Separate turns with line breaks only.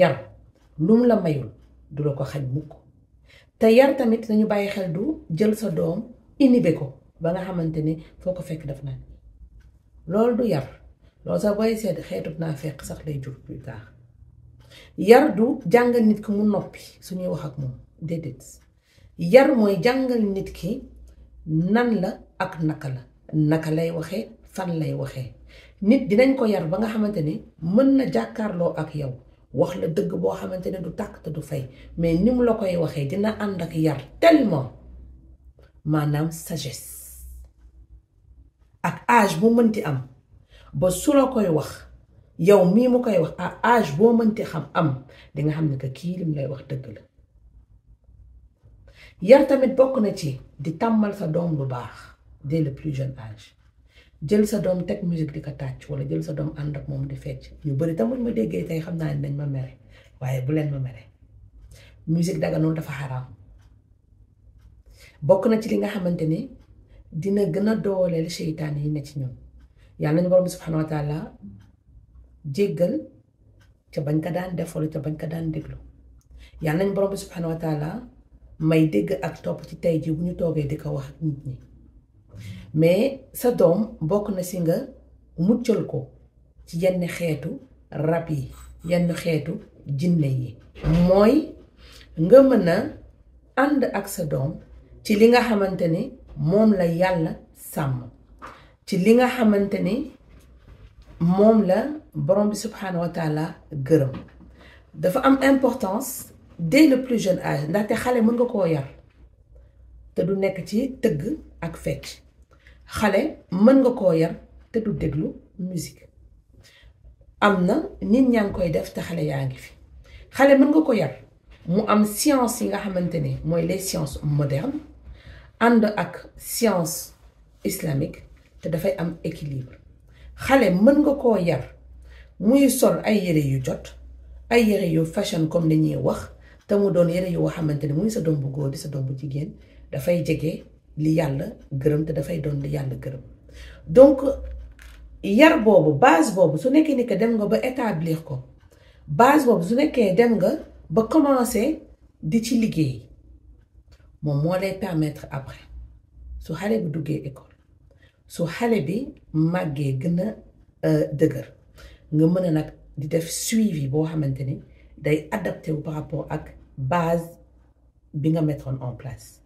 yar lum la mayul du la ko xañ mukk te yar tamit nañu bàyyi xel du jël sa doom inhibé ko ba nga xamante ni foo ko fekk def naa loolu du yar loolu sax booy seet xeetut naa fekk sax lay jur plus tard yar du jàngal nit ki mu noppi suñuy wax ak moom déedéet yar mooy jàngal nit ki nan la ak naka lay waxee fan lay waxee nit dinañ ko yar ba nga xamante ni mën na jàkkaarloo ak yow wax la dëgg boo xamante ne du tàkk te du fay mais ni mu la koy waxee dina ànd ak yar tellement maanaam sagesse ak âge bu mënti am ba su la koy wax yow mii mu koy wax à âge boo mënti am di nga xam ne que kii lim lay wax dëgg la yar tamit bokk na ci di tàmmal sa doom lu baax dès le plus jeune âge jël sa doom teg musique di ko tàcc wala jël sa doom ànd ak moom di fecc ñu bari tamit ma déggee tey xam naa ne dañ ma mere waaye bu leen ma mere musique daganul dafa xaraam bokk na ci li nga xamante ni dina gën a dooleel seytaan yi ne ci ñun yàlla nañu borom bi subhanahu wa taala jéggal ca bañ ko daan def wala ca bañ ko daan déglu yàlla nañu borom bi subhanahu wa taala may dégg ak topp ci tey ji bu ñu toogee di ko wax ak nit ñi mais sa doom bokk na si nga muccal ko ci yenn xeetu rab yi yenn xeetu jinne yi mooy nga mën a ànd ak sa doom ci li nga xamante ni moom la yàlla sàmm ci li nga xamante ni moom la borom bi subhanahu wa taala gërëm dafa am importance dès le plus jeune âge ndaxte xale mën nga koo yar te du nekk ci tëgg ak fecc xale mën nga koo yar te du déglu musique am na nit ñaa ngi koy def te xale yaa ngi fi xale mën nga ko yar mu am science yi nga xamante ne mooy les sciences modernes ànd ak science islamique te dafay am équilibre xale mën nga koo yar muy sol ay yére yu jot ay yére yu fashion comme ni ñuy wax te mu doon yére yoo xamante ne muy sa doom bu góor di sa doom bu jigéen dafay jege li yàlla gërëm te dafay doon li yàlla gërëm donc yar boobu base boobu su nekkee ni que dem nga ba établir ko base boobu su nekkee dem nga ba commencer di ci liggéey moom moo lay permettre après su xale bi duggee école su xale bi màggee gën a dëgër nga mën a nag di def suivi boo xamante ni day adapté wu par rapport ak base bi nga mettre en place